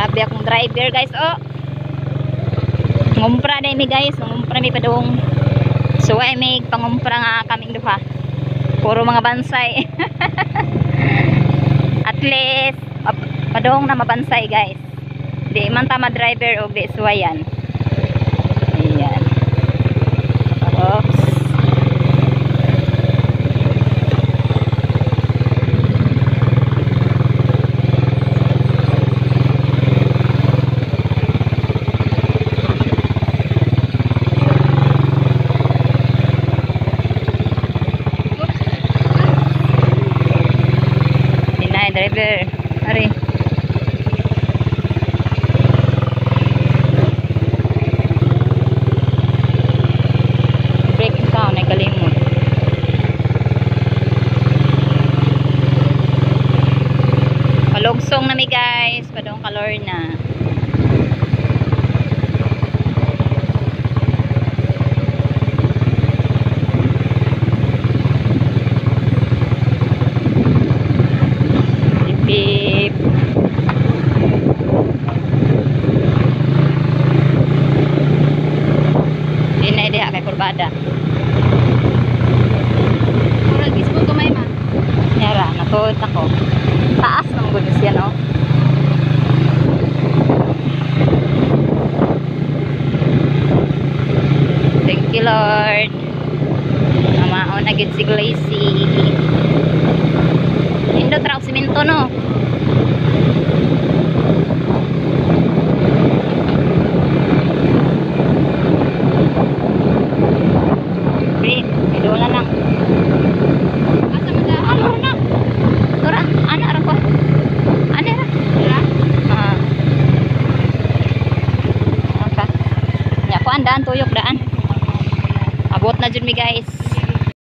Grabe akong driver, guys. Oh. Ngumpra na mi, guys. Ngumpra mi padung. So ay may pangumpra nga kaming duha. Puro mga bansay. At least padung na mabansay, guys. Di man tama driver og di suwayan. Ayan. Oops. Dinay driver. Ari. Break in town ay kalimot. Palugsong na mi, guys, padong kalor na. Beep beep. Dinay diha kay kurbada. Murag ismo gamay ma. Yara, natuod ako. Taas ng gud siya, no? Thank you, Lord. Mamaon na gid si Glacy. Nindot ra og simento, no? Pre, idol na lang. Asa man da? Ano na? Tora, ana ra ko. Ana ra. Ra? Ah. Okay. Nya ko daan tuyok daan. Abot na jud mi, guys.